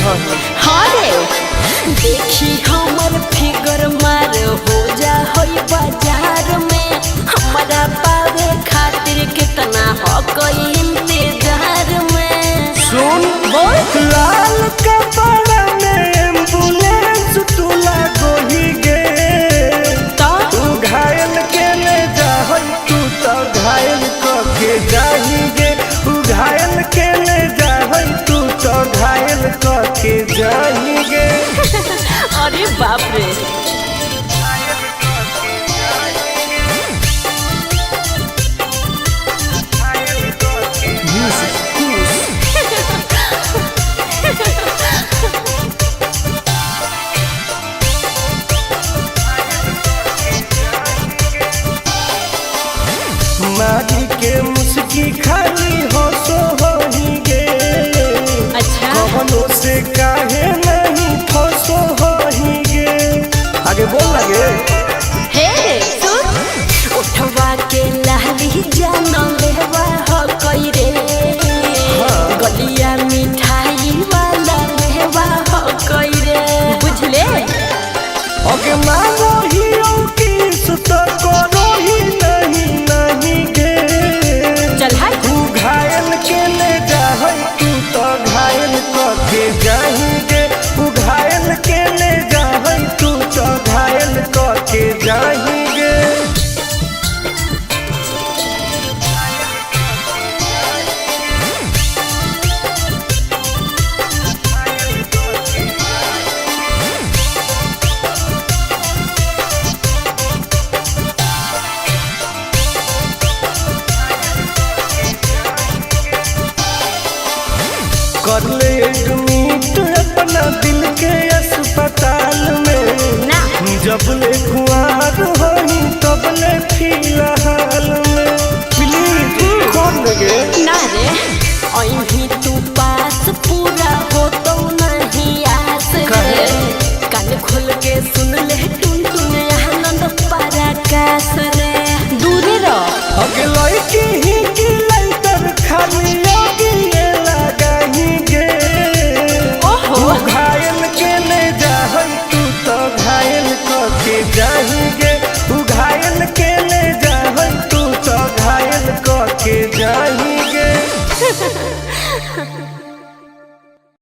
हई। हाँ रे, देखी हमर फिगर मार हो जा होई बाजार में। हमरा पावे खातिर कितना हो कोई इंतजार में। सुन, बोल। लाल कपड़ा में एम्बुलेंस तू लागोही गे। तो तू घायल के ले जाहई, तू तो घायल क के जाही गे। तू घायल के ले जाहई, तू तो घायल क के जाही गे। अरे बाप रे। मारी के मुस्की खाली हो सो होही गे। अच्छा। कवनो से काहे नहीं फसो होही गे। आगे बोल लगे। हे सुन, उठवा के लाली जानो लेवा हो कोई रे। हाँ। गलिया मिठाई वाला लेवा हो कोई रे, बुझले। ओके मानो ही ओ किस तो करो ही नहीं नहीं गे। चल हट। तू घायल के ले जाहई, तू तो घायल क के जाही गे। तू घायल के ले जाहई, तू तो घायल क के जाही गे। कर ले एडमिट अपना दिल के अस्पताल में। ना। जब ले कुआर होही तब ले फिलहाल में। प्लीज कौन लगे। ना रे,